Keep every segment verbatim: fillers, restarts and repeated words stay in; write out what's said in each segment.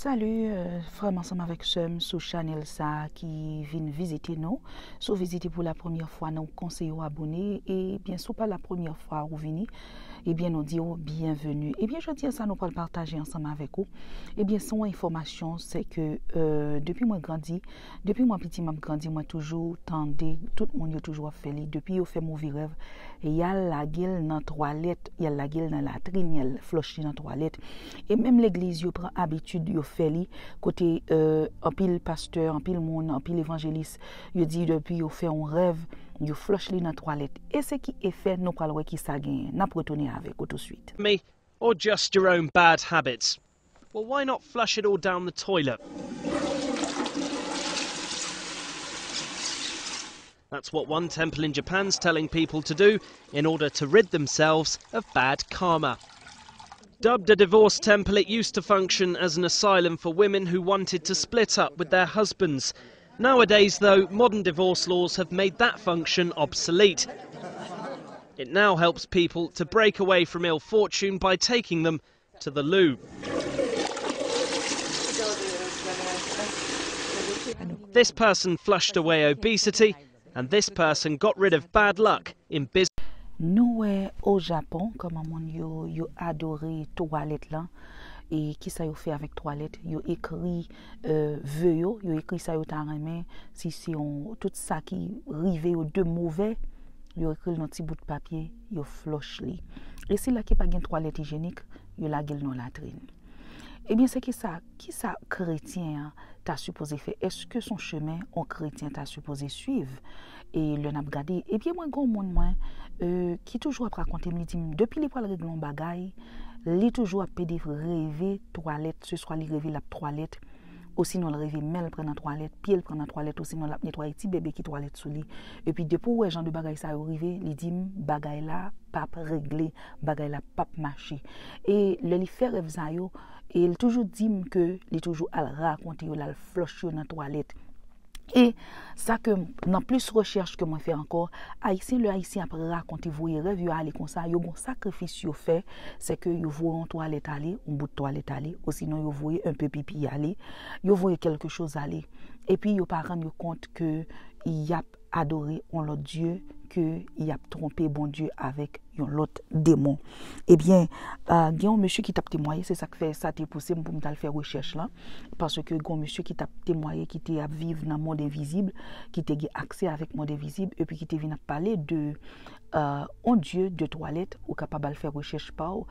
Salut, euh, frè m ansanm avèk sè m sou chanèl sa a ki vin vizite nou. Si w vizite pou la premyè fwa, nou konseye w abone. Ebyen, si w pa la premyè fwa ou vini, ebyen, nou di w byenveni. Ebyen, jodi a sa nou pral pataje ansanm avèk ou. Ebyen, se yon enfòmasyon, se ke, euh, depi mwen grandi, depi mwen piti m ap grandi, mwen toujou tande, tout moun yo toujou ap fè li. Depi yo fè move rèv, y al lage l nan twalèt, y al lage l nan latrin, y al flòch li nan twalèt. E menm legliz yo pran abitid, yo fè li, kote, euh, anpil pastè, anpil moun, anpil evanjelis, yo di depi yo fè yon rèv, yo flòch li nan twalèt. E se ki efè nou pral wè ki sa genyen. N ap retounen avèk ou touswit. Me, or just your own bad habits? Well, why not flush it all down the toilet? That's what one temple in Japan's telling people to do in order to rid themselves of bad karma. Dubbed a divorce temple, it used to function as an asylum for women who wanted to split up with their husbands. Nowadays, though, modern divorce laws have made that function obsolete. It now helps people to break away from ill fortune by taking them to the loo. This person flushed away obesity, and this person got rid of bad luck in business. Nou wè o Japon kòman moun yo, yo adore twalèt lan. E kisa yo fè avèk twalèt? Yo ekri, euh, ve yo, yo ekri sa yo ta renmen, si se yon, tout sa ki rive yo de movè, yo ekri l nan ti bout papye, yo flòch li. E sila ki pa gen twalèt ijyenik, yo lage l nan latrin. Ebyen, se kisa, kisa kretyen an ta sipoze fè? Èske se yon chemen yon kretyen ta sipoze swiv? E lè n ap gade, ebyen, mwen gen yon moun mwen, euh, ki toujou ap rakonte m, li di m, depi li pral regle yon bagay, li toujou ap pede reve twalèt, se swa li reve l ap twalèt, osinon l reve men l pran nan twalèt, pye l pran nan twalèt, osinon l ap netwaye ti bebe ki twalèt sou li. Epi depi w wè jan de bagay sa yo rive, li di m, bagay la p ap regle, bagay la p ap mache. E lè li fè rèv sa yo, e l toujou di m ke li toujou al rakonte yo, l al flòch yo nan twalèt. E sa ke m, nan plis rechèch ke mwen fè ankò, Ayisyen, lè Ayisyen ap rakonte voye rèv yo ale konsa, yo gon sakrifis yo fè, se ke yo voye yon twalèt ale, yon bout twalèt ale, osinon yo voye enpe pipi ale, yo voye kèlke choz ale. Epi yo pa rann yo kont ke y ap adore yon lòt dye, ke y ap twonpe Bondye avèk yon lòt demon. Ebyen, ah, gen yon mesye ki t ap temwaye, se sa k fè sa te pouse m pou m t al fè rechèch lan, paske gen yon mesye ki t ap temwaye, ki te ap viv nan mond envizib, ki te gen aksè avèk mond envizib, epi ki te vin ap pale de, ah, yon dye de twalèt, ou kapab al fè rechèch pa w,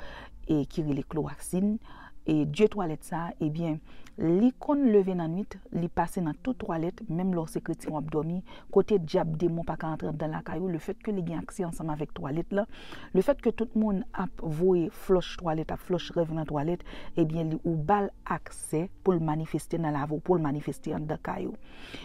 e ki rele klowaksin. E dye twalèt sa, ebyen, li konn leve nan nwit, li pase nan tout twalèt, menm lè w se kretyen w ap dòmi, kote dyab demon pa ka antre anndan lakay ou, lefètke li gen aksè ansanm avèk twalèt lan, lefètke tout moun ap voye flòch twalèt, ap flòch rèv nan twalèt, ebyen, li, ou ba l aksè pou l manifeste nan lavi w, pou l manifeste anndan kay ou.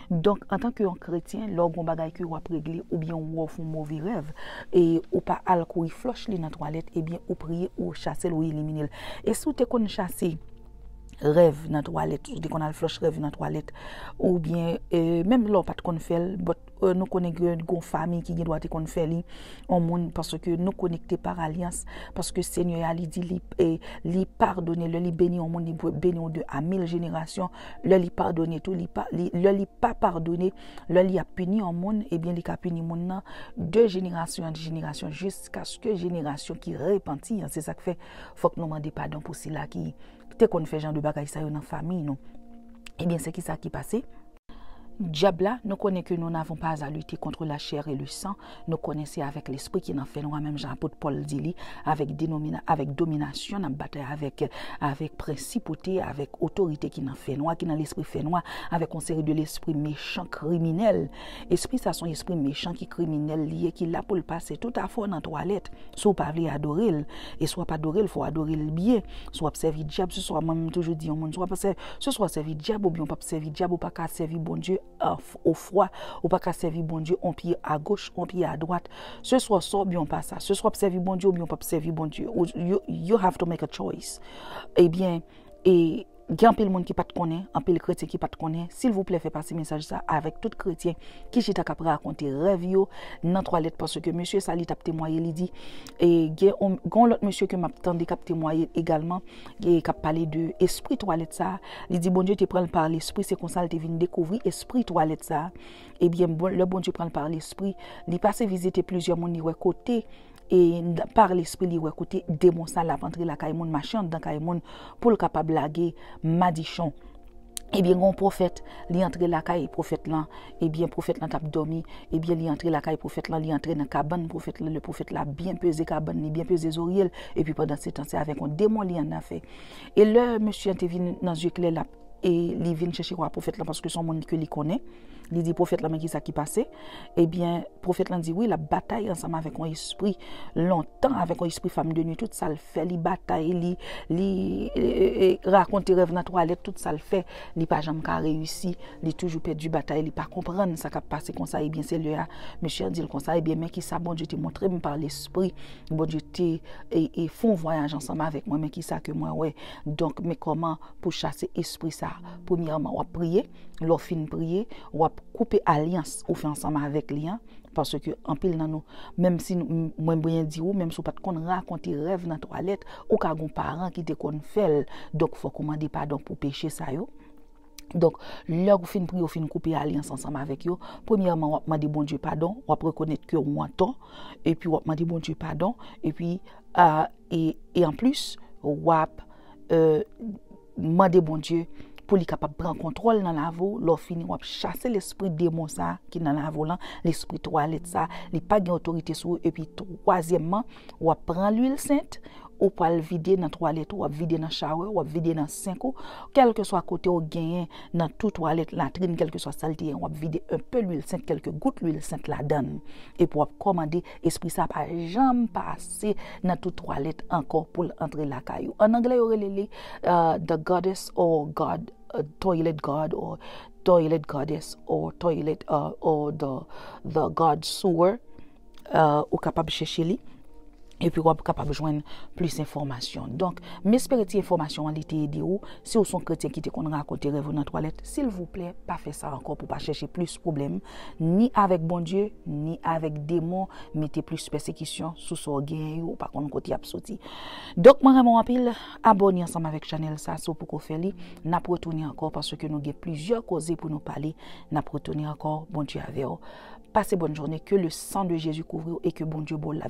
Donk, antanke yon kretyen, lè w gen yon bagay ke w ap regle, oubyen w wè w fè yon move rèv, e ou pa al kouri flòch li nan twalèt, ebyen, ou priye, ou chase l, ou elimine l. E si w te konn chase rèv nan twalèt, ou te konn al flòch rèv nan twalèt, oubyen, e, menm lè w pa t konn fè l, but, e, nou konnen gen, gen yon fanmi ki gen dwa te konn fè li, yon moun, paske nou konekte pa alyans, paske Senyè a, li di li, e, li padone, lè li beni yon moun, li beni w de a mil jenerasyon, lè li padone tou, li pa, li, lè li pa padone, lè li ap pini yon moun, ebyen, li ka pini moun nan de jenerasyon an jenerasyon, jiskaske jenerasyon ki repanti an. Se sa k fè, fòk nou mande padon pou sila ki te konn fè jan de bagay sa yo nan fanmiy nou. Ebyen, se kisa ki pase? Dyab la, nou konnen ke nous n'avons pas à lutter contre la chair et le sang. Nou konnen se avèk lespri ki nan fènwa, menm jan apot Pòl di li, avèk denomina-, avèk dominasyon, n ap batay avèk, avèk prensipote, avèk otorite ki nan fènwa, ki nan lespri fènwa, avèk yon seri de lespri mechan, kriminèl. Espri sa se yon espri mechan ki kriminèl li ye, ki la pou l pase tout afè w nan twalèt. Si w pa vle adore l, e si w ap adore l, fò w adore l byen. Si w ap sèvi dyab, se swa, mwen menm toujou di yon moun, si w ap sè-, se swa w sèvi dyab oubyen w p ap sèvi dyab, ou pa ka sèvi Bondye a f-, ofwa, ou pa ka sèvi Bondye on pye agoch, on pye adwat. Se swa w sa oubyen w pa sa. Se swa w ap sèvi Bondye oubyen w p ap sèvi Bondye. Ou, you, you have to make a choice. Ebyen, e Gen anpil moun ki pa t konnen, anpil kretyen ki pa t konnen. Silvouplè, fè pase mesaj sa avèk tout kretyen ki chita k ap rakonte rèv yo nan twalèt, paske mesye sa, li t ap temwaye, li di, e gen yon, gen yon lòt mesye ke m ap tande k ap temwaye egalman, e k ap pale de espri twalèt sa. Li di Bondye te pran l pa lespri, se konsa l te vin dekouvri espri twalèt sa. Ebyen, bon, lè Bondye pran l pa lespri, li pase vizite plizyè moun, li wè kote, e n-, pa lespri, li wè kote demon sa l ap antre lakay moun, mache anndan kay moun, pou l kapab lage madichon. Ebyen, gen yon pwofèt, li antre lakay pwofèt lan, ebyen, pwofèt lan t ap dòmi, ebyen, li antre lakay pwofèt lan, li antre nan kabann pwofèt lan, lè pwofèt la byen peze kabann li, byen peze zorye l, epi pandan se tan, se avèk yon demon li annafè. E lè mesye an te vin nan zye klè, l ap, e li vin chèche kwa pwofèt lan, paske se yon moun ke li konnen, li di pwofèt lan, men kisa ki pase? Ebyen, pwofèt lan di wi, l ap batay ansanm avèk yon espri lontan, avèk yon espri fanm de nwi, tout sa l fè, li batay, li, li e, e, e, rakonte rèv nan twalèt, tout sa l fè, li pa janm ka reyisi, li toujou pèdi batay, li pa konprann sa k ap pase konsa. Ebyen, se lè a, mesye an di l konsa, ebyen, men kisa Bondye te montre m pa lespri, Bondye te, e, e, fè yon vwayaj ansanm avèk mwen, men kisa ke mwen wè. Donk, men kòman pou chase espri sa? Premyèman, w ap priye, lè w fin priye, w ap koupe alyans ou fè ansanm avèk li an, paske anpil nan nou, menm si nou, m-, mwen byen di ou, menm si w pa t konn rakonte rèv nan twalèt, ou ka gon paran ki te konn fè l, donk fòk ou mande padon pou peche sa yo. Donk, lè ou fin priye, ou fin koupe alyans ansanm avèk yo, premyèman, w ap mande Bondye padon, w ap rekonèt ke ou antò, epi w ap mande Bondye padon, epi, a, e, e anplis, w ap, e, mande Bondye pou li kapab pran kontwòl nan lavi w. Lè w fini, w ap chase lespri demon sa ki nan lavi w lan, lespri twalèt sa, li pa gen otorite sou ou. Epi, twazyèmman, w ap pran lwil sent, ou pral vide nan twalèt ou, w ap vide nan chawè, w ap vide nan senk ou, kèlkeswa kote w genyen nan twou twalèt, latrin, kèlkeswa sa l te ye, w ap vide enpe lwil sent, kèlke gout lwil sent ladan l. Epi w ap kòmande espri sa pa janm pase nan twou twalèt ankò pou l antre lakay ou. An anglè, yo rele li, uh, the goddess or god, uh, toilet god or toilet goddess or toilet, uh, or the, the god sewer. Uh, ou kapab chèche li. Epi w ap kapab jwenn plis enfòmasyon. Donk, m espere ti enfòmasyon an li te ede ou. Si w se yon kretyen ki te konn rakonte rèv ou nan twalèt, silvouplè, pa fè sa ankò pou w pa chèche plis pwoblèm, ni avèk Bondye, ni avèk demon, mete plis pèsekisyon sou sa w genyen yo, ou pa konn kote y ap soti. Donk, mwen renmen w anpil, abòne ansanm avèk chanèl sa, si w poko fè li, n ap retounen ankò, paske nou gen plizyè koze pou nou pale, n ap retounen ankò, Bondye avè w. Pase bòn jounen, ke le san de Jezi kouvri w e ke Bondye ba w lavi.